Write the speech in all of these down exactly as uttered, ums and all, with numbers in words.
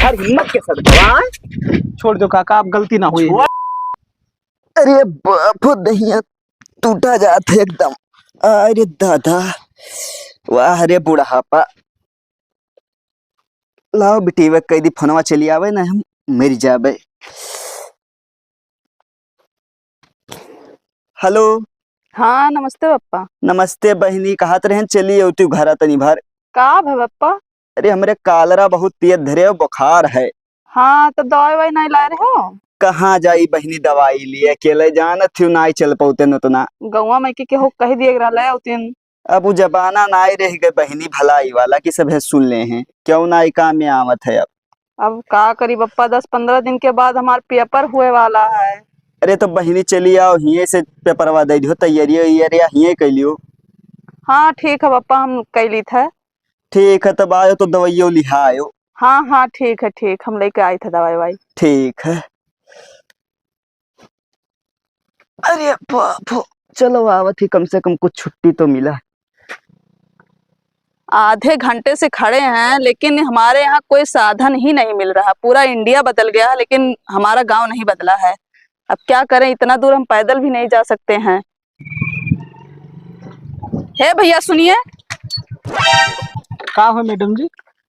यार, हिम्मत के साथ दवा। छोड़ दो काका, अब गलती ना हुई। छोड़। अरे बाप हो, दहिया टूटा जात है एकदम। अरे दादा, वाह रे बुढ़ापा। लाओ बिटिया, कह दी फोनवा चली आवे ना, हम मर जाबे। हेलो। हाँ, नमस्ते बप्पा। नमस्ते बहिनी, कहत रहन चली अउती घरा तनी भर। का भा बप्पा? अरे, हमरे कालरा बहुत तेज धरे हो, बुखार है। हाँ, तो दवाई ववाई नहीं लाए रहे हो? कहाँ जाई बहिनी दवाई लिए, अकेले जानत थियो, नाई चल पौते न तो ना। गौवा में के केहू कह दिए रहले होतिन। अब उ जमाना नाई रह गए बहिनी भलाई वाला कि सभे सुन ले हैं, क्यों नाई काम में आवत है अब। अब का करी बप्पा, दस पन्द्रह दिन के बाद हमार पेपर हुए वाला है। अरे तो बहिनी चली आओ, हिये से पेपरवा दे दियो, तैयारी वैयारी हिये कर लियो। हाँ ठीक है बप्पा, हम कर ली थे। ठीक है, तब आयो तो दवाइयो लिहा आयो। हाँ हाँ ठीक है, ठीक, हम लेके आई थे दवाई वाई। ठीक है। अरे बाप हो, चलो आवत ही, कम से कम कुछ छुट्टी तो मिला। आधे घंटे से खड़े हैं, लेकिन हमारे यहाँ कोई साधन ही नहीं मिल रहा। पूरा इंडिया बदल गया है, लेकिन हमारा गांव नहीं बदला है। अब क्या करें, इतना दूर हम पैदल भी नहीं जा सकते हैं। हे भैया सुनिए। का हो मैडम जी?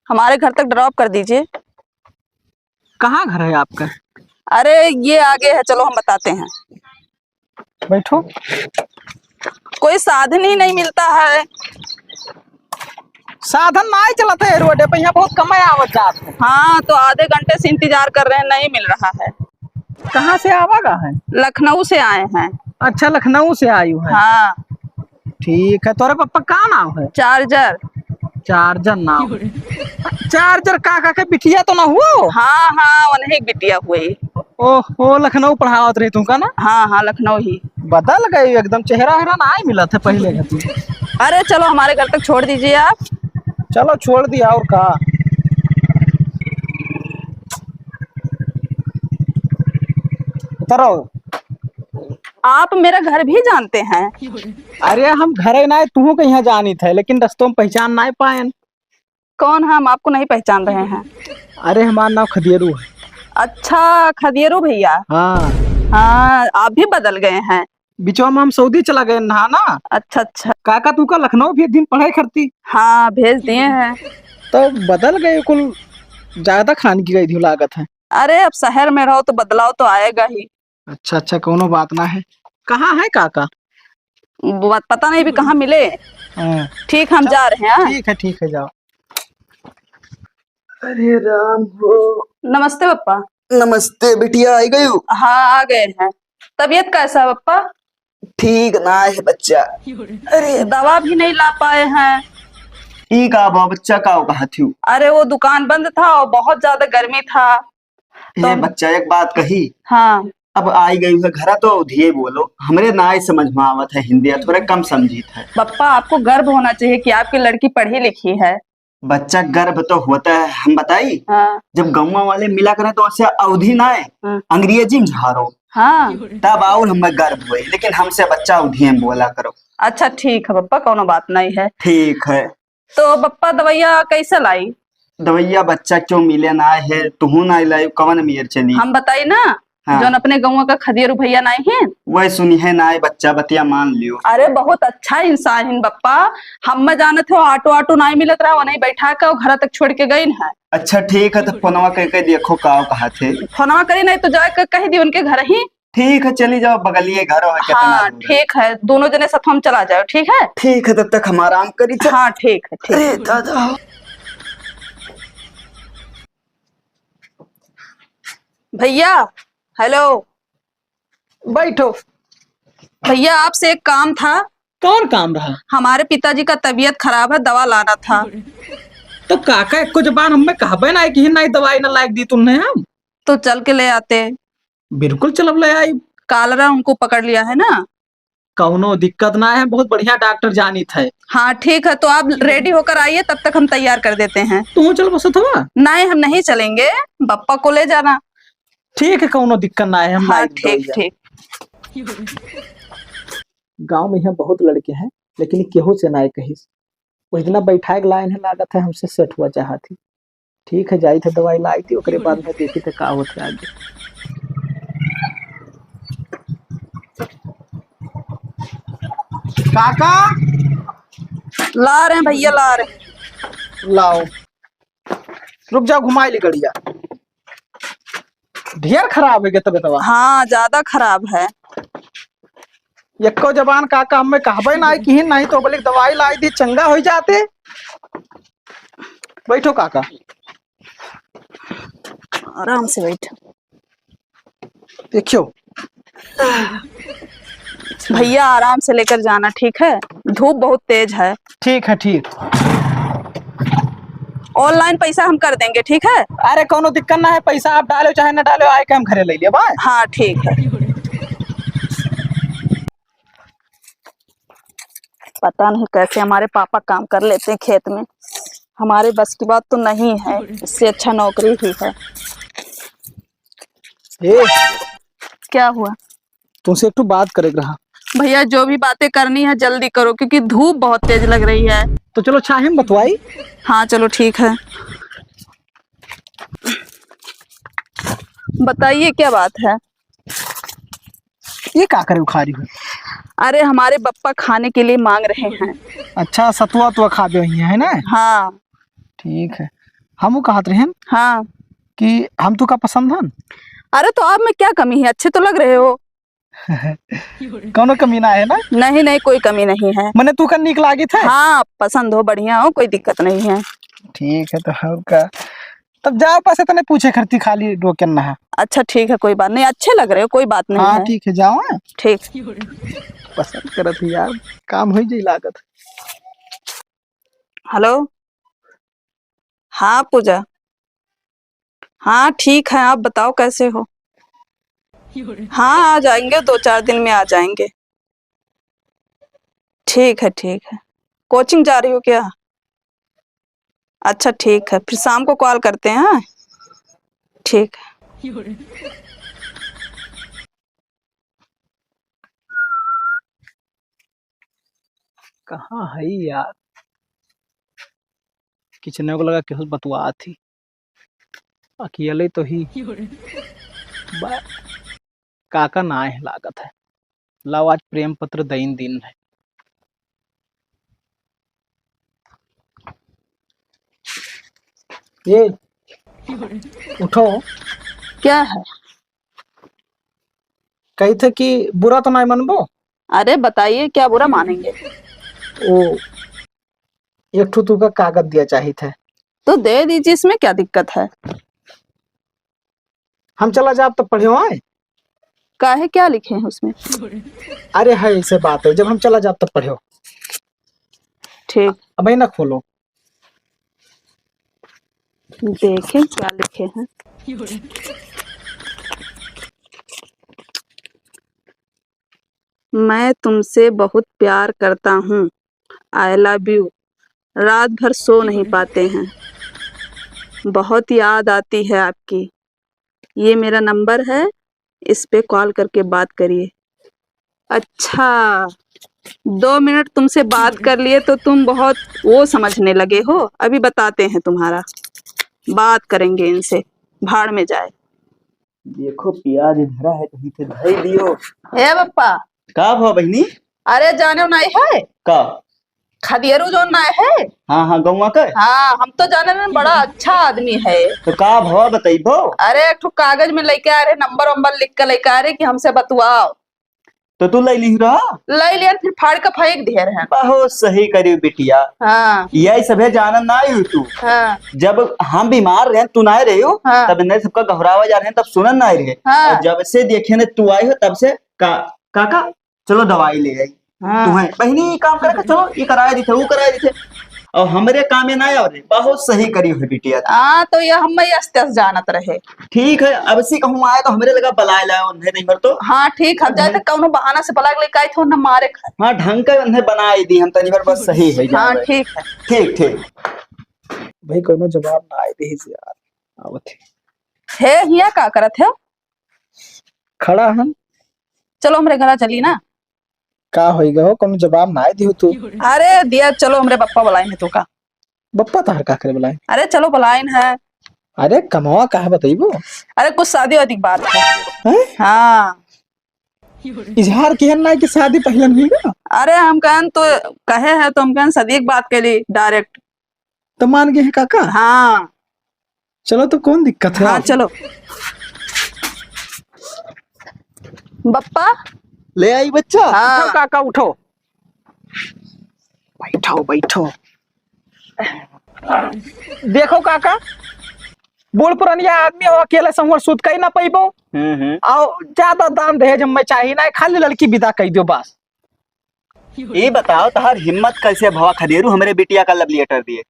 हमारे घर तक ड्रॉप कर दीजिए। कहाँ घर है आपका? अरे ये आगे है, चलो हम बताते हैं। बैठो। कोई साधन ही नहीं मिलता है। साधन नाई चलत है रोडे पे, यहाँ बहुत कम आवत जात है। हाँ, तो आधे घंटे से इंतजार कर रहे हैं, नहीं मिल रहा है। कहाँ से आवा गा है? लखनऊ से आए हैं। अच्छा, लखनऊ से आयु है। हाँ। ठीक है, तोरे पप्पा का नाम है? चार्जर। चार्जर नाम। चार्जर का, का के बिटिया तो ना हुआ? हाँ, हाँ, उन्हीं बिटिया हुई। ओहो, लखनऊ पढ़ावत रही तुमका ना? हाँ, हाँ, लखनऊ ही। बदल गई एकदम, चेहरा हेरा ना मिलत है पहले का तू। अरे चलो, हमारे घर तक छोड़ दीजिए आप। चलो, छोड़ दिया, और का। उतरो। आप मेरा घर भी जानते हैं? अरे, हम घरे ना, तुहू के यहाँ जानित है, लेकिन रस्तों में पहचान ना पायन। कौन है? हम आपको नहीं पहचान रहे हैं। अरे, हमार नाम खदियरू है। अच्छा, खदियरू भैया। हाँ। हाँ, आप भी बदल गए हैं। बिचवा में हम सऊदी चला गए ना, ना। अच्छा, अच्छा। काका, तू का लखनऊ भी एक दिन पढ़ाई करती? हाँ, भेज दिए हैं। तो बदल गए कुल, ज्यादा खान की गई थी लागत है। अरे, अब शहर में रहो तो बदलाव तो आएगा ही। अच्छा, अच्छा, कौनो बात ना है। कहाँ है काका? ब-, पता नहीं भी कहाँ मिले। हाँ। ठीक, हम चल, जा रहे हैं, हाँ? ठीक है, ठीक है, जाओ। अरे राम हो। नमस्ते पप्पा। नमस्ते बिटिया, आ गयू? हाँ, आ गए हैं। तबीयत कैसा है पप्पा? ठीक ना है बच्चा। अरे, दवा भी नहीं ला पाए हैं। ई का बा बच्चा, का कहा थी? अरे, वो दुकान बंद था और बहुत ज्यादा गर्मी था। हे तो बच्चा, एक बात कही। हाँ। अब आई गई है घरा तो अवधिये बोलो, हमरे नाई समझ में आवत है हिंदी, थोड़ा कम समझीत है। पप्पा, आपको गर्व होना चाहिए कि आपकी लड़की पढ़ी लिखी है। बच्चा, गर्व तो होता है, हम बताई? हाँ। जब गौवा वाले मिला करें तो उनसे अवधी ना है, हाँ। अंग्रेजी में झारो। हाँ। तब और हमें गर्व हुए, लेकिन हमसे बच्चा अवधी में बोला करो। अच्छा ठीक है पप्पा, कौनो बात नहीं है। ठीक है। तो पप्पा दवैया कैसे लाई? दवैया बच्चा क्यों मिले ना है, तुहू ना लाई, कवन मेर चली? हम बताई ना, हाँ। जौन अपने गौवा का खदियरू भैया नाई हैं? वह सुनी है नाई, बच्चा बतिया मान लियो। अरे बहुत अच्छा इंसान है बप्पा, हम जानत हो ऑटो ऑटो नाई मिलत रहा, वहीं बैठा के घर तक छोड़ के गई है। अच्छा ठीक है, तो फोनवा करके देखो का कहा थे। फोनवा करी नहीं तो जाके कह दी उनके घर ही। ठीक है, चली जाओ, बगलिए घर है, कितना हाँ, दूर है? ठीक है, दोनों जने साथ हम चला जाओ, ठीक है? ठीक है, तब तक हम आराम करी, चल। हाँ, ठीक है, ठीक। अरे दादा। भैया, हेलो। बैठो। भैया, आपसे एक काम था। कौन काम रहा? हमारे पिताजी का तबीयत खराब है, दवा लाना था। तो काका, एको जबान हमें कहबे ना कि नहीं, दवाई ना लायक दी तुमने हम। तो चल के ले आते। बिल्कुल चलब ले आई। कालरा उनको पकड़ लिया है ना? कौनो दिक्कत ना है, बहुत बढ़िया डॉक्टर जानित है। हाँ ठीक है, तो आप रेडी होकर आइए, तब तक हम तैयार कर देते हैं। तू चल बस थवा। नहीं, हम नहीं चलेंगे, बप्पा को ले जाना। ठीक है, कौनो दिक्कत ना है, हम हाँ, लाइब ठीक, दवाइया। ठीक। गाँव में यहाँ बहुत लड़के हैं, लेकिन केहू से ना कहिस। वो इतना बैठाए के लाइन है, लागत है हमसे सेट हुआ चाहत ही। ठीक है, जाई थे दवाई लाई थी, ओकरे बाद में देखी थे का होत है आगे। काका, ला रहे हैं भैया, ला रहे हैं। लाओ, रुक जाओ, घुमाई ली गड़िया। ढेर खराब है तबियतवा। हाँ, ज्यादा खराब है। एको जबान काका हमें कहबे ना किहिन, नहीं तो बोले दवाई लाई दी, चंगा हो जाते। बैठो काका। आराम से बैठो। देखियो। भैया, आराम से लेकर जाना, ठीक है? धूप बहुत तेज है। ठीक है, ठीक। Online पैसा हम कर देंगे, ठीक है? अरे, कौनो दिक्कत ना है, पैसा आप डालो चाहे ना डालो, आए के हम घरे ले लिया, बा? हाँ, ठीक है। पता नहीं कैसे हमारे पापा काम कर लेते हैं खेत में, हमारे बस की बात तो नहीं है, इससे अच्छा नौकरी ही है। ए, क्या हुआ? तुमसे एक ठो बात करे के रहा। भैया, जो भी बातें करनी है जल्दी करो, क्योंकि धूप बहुत तेज लग रही है। तो चलो छाहे में बतवाई। हाँ, चलो ठीक है, बताइए क्या बात है। ये का करे उखारी हो? अरे, हमारे बप्पा खाने के लिए मांग रहे हैं। अच्छा, सतुआ तुआ खाबे हुई है ना? हाँ। ठीक है, हम कहत रहे हैं हाँ। कि हम तू का पसंद हन। अरे, तो आप में क्या कमी है, अच्छे तो लग रहे हो। कौनो कमी ना है ना? नहीं, नहीं, कोई कमी नहीं है। मने तू का नीक लागित है? हाँ, पसंद हो, बढ़िया हो, कोई दिक्कत नहीं है। ठीक है, तो हम का तब जाओ पासे तने पूछे खरती खाली रोकन ना। अच्छा ठीक है, कोई बात नहीं, अच्छे लग रहे हो, कोई बात नहीं हाँ, है। ठीक है, जाओ, हाँ। ठीक। पसंद करत ही यार, काम हो जाई लागत। हेलो, हाँ पूजा, हाँ ठीक है, आप बताओ कैसे हो? हाँ, आ जाएंगे, दो चार दिन में आ जाएंगे। ठीक है, ठीक है। कोचिंग जा रही हो क्या? अच्छा ठीक है, फिर शाम को कॉल करते हैं, हाँ? ठीक है। कहाँ है यार? किचने को लगा केहू बतुआ थी। अकेले तो ही। बा-, काका ना है लागत है। लाओ, आज प्रेम पत्र दइन दिन है। ये उठो। क्या है? कही थे कि बुरा तो ना मनबो। अरे बताइए, क्या बुरा मानेंगे? ओ, एक ठो तुका कागज दिया चाहित है। तो दे दीजिए, इसमें क्या दिक्कत है? हम चला जाब तब पढ़्यो आए। काहे, क्या लिखे हैं उसमें? अरे है, ऐसे बात है, जब हम चला जाब तब पढ़्यो। ठीक। अब ना खोलो। देखें क्या लिखे हैं। मैं तुमसे बहुत प्यार करता हूँ, I love you। रात भर सो नहीं पाते हैं, बहुत याद आती है आपकी। ये मेरा नंबर है, इस पे कॉल करके बात करिए। अच्छा, दो मिनट तुमसे बात कर लिए तो तुम बहुत वो समझने लगे हो। अभी बताते हैं तुम्हारा, बात करेंगे इनसे, भाड़ में जाए। देखो, प्याज धरा है, कहीं से धई दियो। ए बप्पा। का भवा बहिनी? अरे, जाने नाई है? का? खदियरू जो नाई है? हाँ, हाँ, गौवा का? हाँ, हम तो जाने में बड़ा अच्छा आदमी है। तो का भवा बतइबो? अरे, एक ठो कागज में लेके आ रहे, नंबर वंबर लिख के लेके आ रहे कि हमसे बतुआओ। तो तू ले ली रहा? ले लियन, फिर फाड़ के फेंक दिए रहे। बहुत सही करी बिटिया। हाँ। यही सभे जानन ना आई तू। हाँ। जब हम बीमार रहे, तू ना रहे हो, हाँ। तब इन्हें सबका घबरावा जा रहे हैं, तब सुनन ना रहे। हाँ। और जब से देखे ने तू आई हो, तब से का, काका, चलो दवाई ले आई। हाँ। तुम्हें बहिनी, ये काम करे, चलो, ये कराए देते, वो कराए देते। और हमरे कामे ना आवे रे, बहुत सही करी हो बिटिया। हाँ, तो ये हम मैं यस तस जानत रहे। ठीक है, अब से कहूँ आए तो हमरे लगा बलाए लाए, उन्हें नहीं भर तो। हाँ, ठीक, हम जाए तो कौनो बहाना से बला के लेके आए थे, उन्हें मारे खाए। हाँ, ढंग का उन्हें बनाए दी हम, तनी भर बस सही है हाँ, जावे। ठीक है। ठीक, ठीक। भाई, कौनो जवाब ना आए दे यार, आवत है। हे, हिया का करत है? खड़ा हन। चलो, हमरे घरा चली ना। का होई गो, कौनो जवाब ना आए दियो तू। अरे दिया, चलो, हमरे बप्पा बुलाइन है तो का। बप्पा तहर का करे बुलाइन? अरे चलो, बुलाइन है। अरे कमवा का है बतइबो? अरे कुछ शादी वादी की बात है। हैं? हाँ। इजहार किहन ना कि शादी पहिलन हुई ना। अरे हम कहन तो कहे है तो हम कहन शादी की बात कइली direct। तो मान गए हैं काका? हाँ। चलो तो कौन दिक्कत है? हाँ चलो। बप्पा। ले आई बच्चा। हाँ। उठो काका उठो। बैठो बैठो। देखो काका, बूढ़ पुरनिया आदमी हो, अकेले संवर सूत कहीं ना पैबो। हम्म हम्म। और ज्यादा दान दहेज हमें चाहिए ना, खाली लड़की विदा कइ दियो बस। ई बताओ तहार हिम्मत कैसे भवा खदेरू हमरे बिटिया का love letter दिए?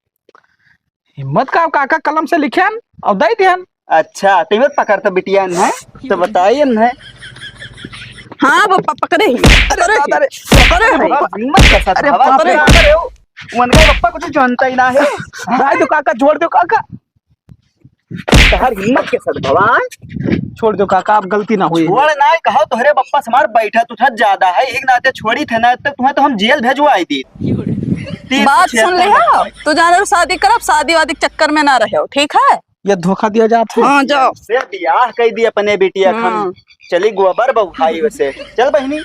हिम्मत का काका, कलम से लिखेन और दइ दिहन। अच्छा तो हिम्मत पकड़ तो बिटिया न है तो बताइए न है। हाँ बप्पा पकड़े ही। अरे पकड़े दादा ही। रे। पकड़े ही। तहार हिम्मत कैसा अरे भवा? बाप रे। पकड़े हो। उनका बप्पा कुछ जानता ही ना है। भाई दो काका, छोड़ दो काका। तहार हिम्मत के साथ भवा। छोड़ दो काका, अब गलती ना हुई। छोड़ ना, कहो तोहरे बप्पा से हमार बैठत उठत ज्यादा है, एक नाते छोड़ी थे ना, तब तुम्हें तो हम जेल भेजवाई दी। तीस बात सुन ले हो, तू जाने शादी करब, शादी वादी के चक्कर में ना रहो, ठीक है? ये धोखा दिया जात है। हाँ, जाओ। से बियाह कइ दी अपने बिटिया खान। हाँ। चली गोबर बउठाई वैसे। चल बहिनी।